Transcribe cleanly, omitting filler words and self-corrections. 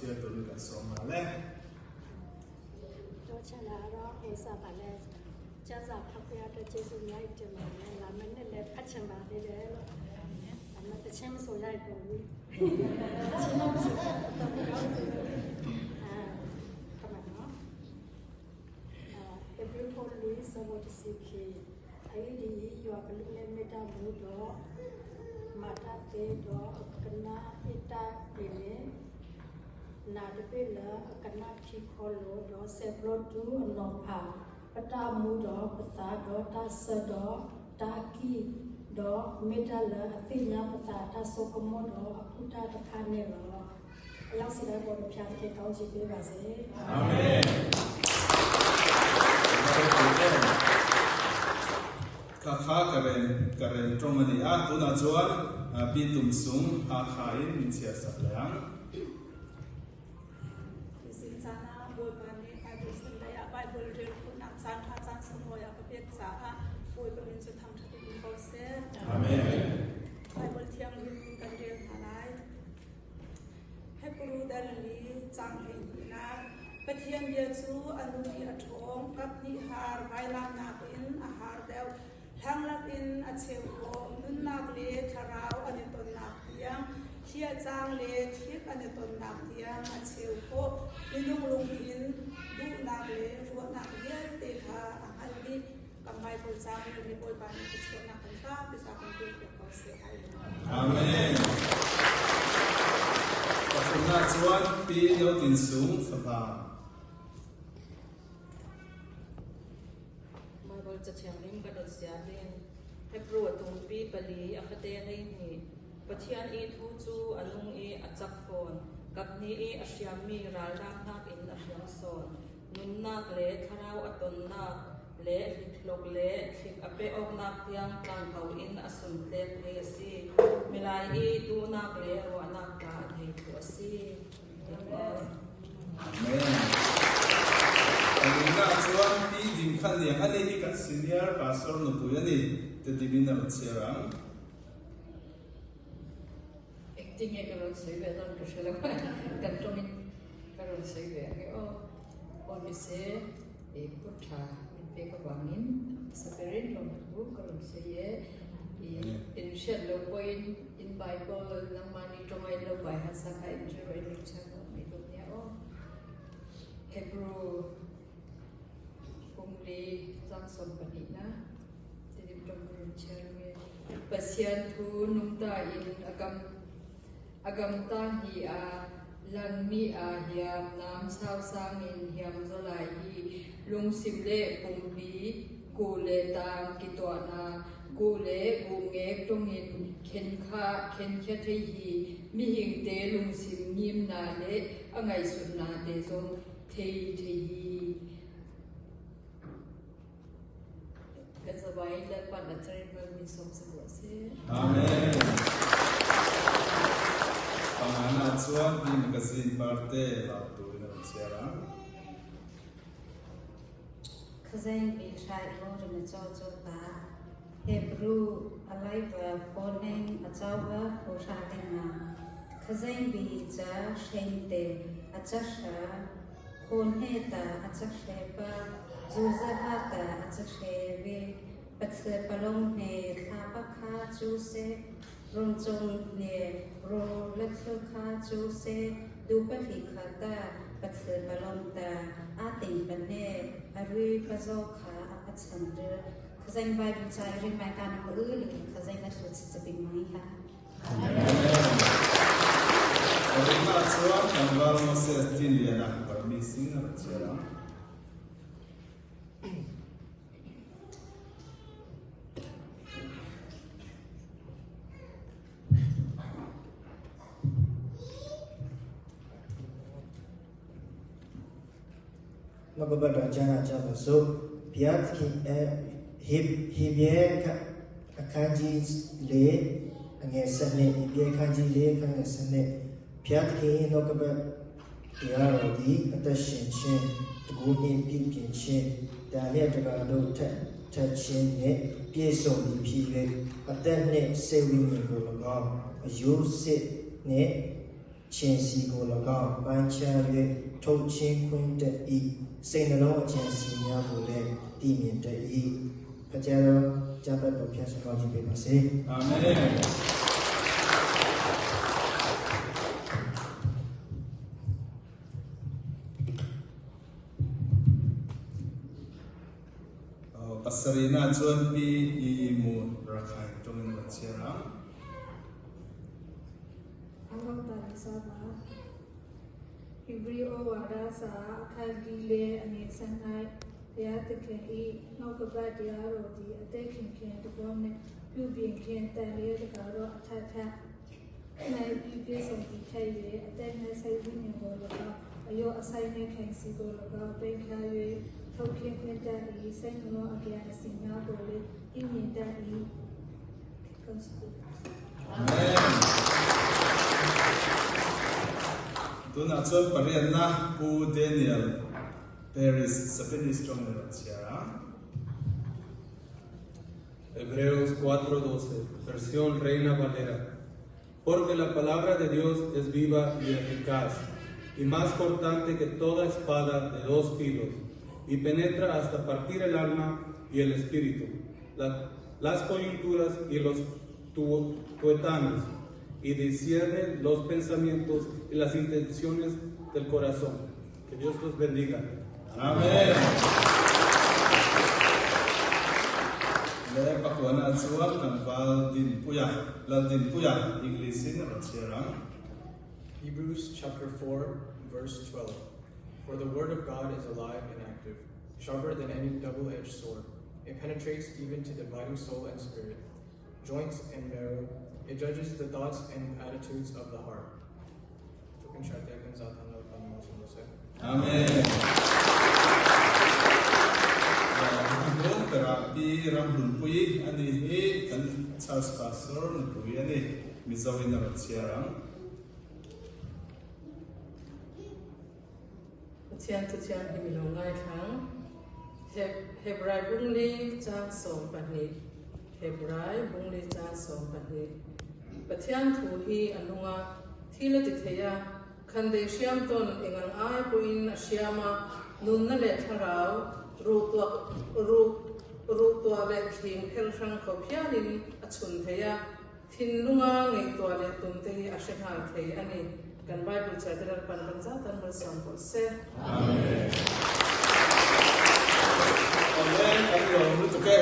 chhiar turin kan sawm nghal e. ပြောချင်တာတော့ဟိုစားပါလဲကျန်းစာဖတ်ပြတဲ့ကျေးဇူးများတင်ပါတယ်လာမနဲ့လည်းဖတ်ချင်ပါသေးတယ်လို့အမတချင်းမဆိုရိုက်ဘူးချင်းမဆိုတော့တော့အာခမနော်အာ April 4 Louis 76အဲ့ဒီရွာကလူနဲ့မေတ္တာမှုတော့မာတာသေးတော့ကနာအတာပင် နာတပိလကနာခိခေါလိုဒေါဆေပလတူအနောဖာပတာမူဒေါပတာဒေါတာဆဒေါတာကီဒေါမေတလအသိညာပတာတဆုကမောဒေါအခုတတခါနေရောအရောက်စီတဲ့ဘောဖျားတဲ့ကောင်းချီးပေးပါစေ အာမင် kha kha karen karen tawng a ni a, tunah chuan pi tum sung ha khain min chhiar sak leh ang. Tuzing caan ah Bawipa nih Bible Sunday ah Bible rel khawhnak caan ṭha caan sunglawi a ka pek caah Bawipa min cu thangṭhat in um ko seh. Amen. Bible thianghlim kan rel hna lai. Hebru dal li caang 12nak Pathian bia cu a nung i a ṭhawng, kap hnih haar vailamnak in a haar deuh, hlanghlak in a cheu khawh, nunnak le thlarau an i tonnak tiang, hliahcang le thlik an i tonnak tiang a cheu khawh, minung lungthin, duhnak le ruahnak vialte kha a hngalh dih. Kan Bible caang relmi Bawipa nih thluachuahnak kan zapi za kan pek ko seh. Amen. Pathumnak chuan Pi No Tin Sung fapa. Bible cathiang in kan ot sia hin Hebrew a tungpi pali a fate 12 Pathian i thu cu a nung i a cak fawn kaphnih i a hriammi ralnak nakin a hriam sawn nunnak le thlarau a tonnak le hlikhlok le thlik a peh awknak tiang tlang ko in a suntlek thei a si. Milai i duhnak le ruahnak tla a theitu a si. Amen. Kanina chuan Pi Ding kha niang ani hi kan senior pastor nupui ani te timin a rawn chhiar ang. Engtin nge ka rawn sawi ve dawn ka hre lo a, kan tawngin ka rawn sawi ve ang e aw. Aw ni se, i kut tha min pek avangin hmasa berin lawmthu ka rawn sawi e. I inhriat loh pawhin in Bible nangmahni tawnga in lo bai hasa kha in hre rawh in lo chhiar rawh mai dawn nia aw. Hebrew kum li chang 12 na tidim tawng ka rawn chhiar ang e. Pathian thu nungta in a gam a gam ta hni a lanmi a hiam nam sau sang in hiam zawlai hi lungsim le pumpi ku le tang ki tuah na ku le ku ngek tungin khen kha khen khia thei hi mihing te lungsim ngim na le a ngaisun na te zong thei thei hi Kan zawai Lalpan a carin mi sawm si ruah seh. Amen. Pangana chuan hi magazine parte lau turin a rawn chhiar ang. Khazaing bi hrai ro rin a chaw chaw ta. Hebrew alaiva phoneng a chauva pho hra lenga. Khazaing bi cha hrein te a cha hra Khawnhe ta a cha hre pa, Zuzaha ta a cha hre ve, Pathe palong hne thla pa kha chu se, Rungcung hne ro la thil kha chu se, Du pahli kha ta pathe palong ta a ting pa hne, a rui pa zo kha a pa chan ril. Khazaing Bible ca i rin mai ka na ma u li khazaing na thu chi cha bing mai ha. Parukna chuan tlangval Moses Tinliana Burmese in a rawn chhiar ang. နှုတ်ကပတ်တော်ကျမ်းစာကြပါစို့ဘုရားသခင်အဲဟေဟေဘဲအခန်းကြီး၄အငယ်7ဟေဘဲအခန်းကြီး၄အခန်းငယ်7ဘုရားသခင်နှုတ်ကပတ်တရားတော်သည်အသက်ရှင်ခြင်းတကူနှင့်ပြည့်ပြင်ခြင်းဒါမြတ်တကာတို့ထက်ထက်ခြင်းနှင့်ပြည့်စုံသည်ဖြစ်၍အသက်နှင့်စေဝိညာဉ်ကို၎င်းအယိုးစစ်နှင့် ခြင်းစီကို၎င်းပိုင်းခြား၍ထုတ်ချင်းခွင်းတတ်၏စိတ်နှလုံးအခြင်းစီများကိုလည်းသိမြင်တတ်၏ဖကြတော်ကျမ်းပတ်တော်ဖျက်ဆုကောင်းခြင်းပေးပါစေ အာမင် Pasarina chuan pi i mu rakhai tongin rat chiar ang. Angam ta sa ba Hebrew o wara sa akhal gi le ange sanai ဘုရားသခင်ဤနှုတ်ကပတ်တရားတော်သည်အသက်ခင်ခင်တဘောနှင့်ပြုပြင်ခြင်းတန်လျက်တကားတော့အထက်ထက်၌ပြည့်ပြည့်စုံသည်ဖြစ်၍အသက်နှင့်စိတ်ဝိညာဉ်ကို၎င်းအယောအဆိုင်နှင့်ခင်စီကို၎င်းပိတ်ခါ၍ထုတ်ခင်းခွင့်တတ်၏စိတ်နှလုံးအကြအစီများကိုလည်းသိမြင်တတ်၏ကောင်းစု အာမင် Tunah chuan pariatna Pu Daniel Paris Japanese tawng in rawn chhiar a. Hebreos 4:12, versión Reina Valera. Porque la palabra de Dios es viva y eficaz, y más cortante que toda espada de dos filos, y penetra hasta partir el alma y el espíritu, las coyunturas y los tuétanos, y discierne los pensamientos y las intenciones del corazón. Que Dios los bendiga. Amen. Le pakuana chuan tlangval din puia, lal din puia, English in rawn chhiar ang. Hebrews chapter 4, verse 12. For the word of God is alive and active, sharper than any double-edged sword. It penetrates even to dividing soul and spirit, joints and marrow. It judges the thoughts and attitudes of the heart. Amen. Pi ram hun pui ani hi kan church pastor nu pui ani Mizo in a rawn chhiar ang. Pathian thu thiang hi mi lo ngaithlang. Hebrai bungli chang 12 Hebrai bungli chang 12 Pathian thu hi a nung a, thil a ti thei a, khandei hriam tawn eng ang ai pawhin a hriam a, nunna leh thlarau ruh tuah ruh ruh tuah leh thling phel hrang khawp hialin a chhun thei a, thinlunga ngaihtuah leh tum te hi a hre nghal thei a ni. Kan Bible chhiar te Lalpan kan zat an malsawm pawh se. Amen. Amen. Kan lawm lutuk e.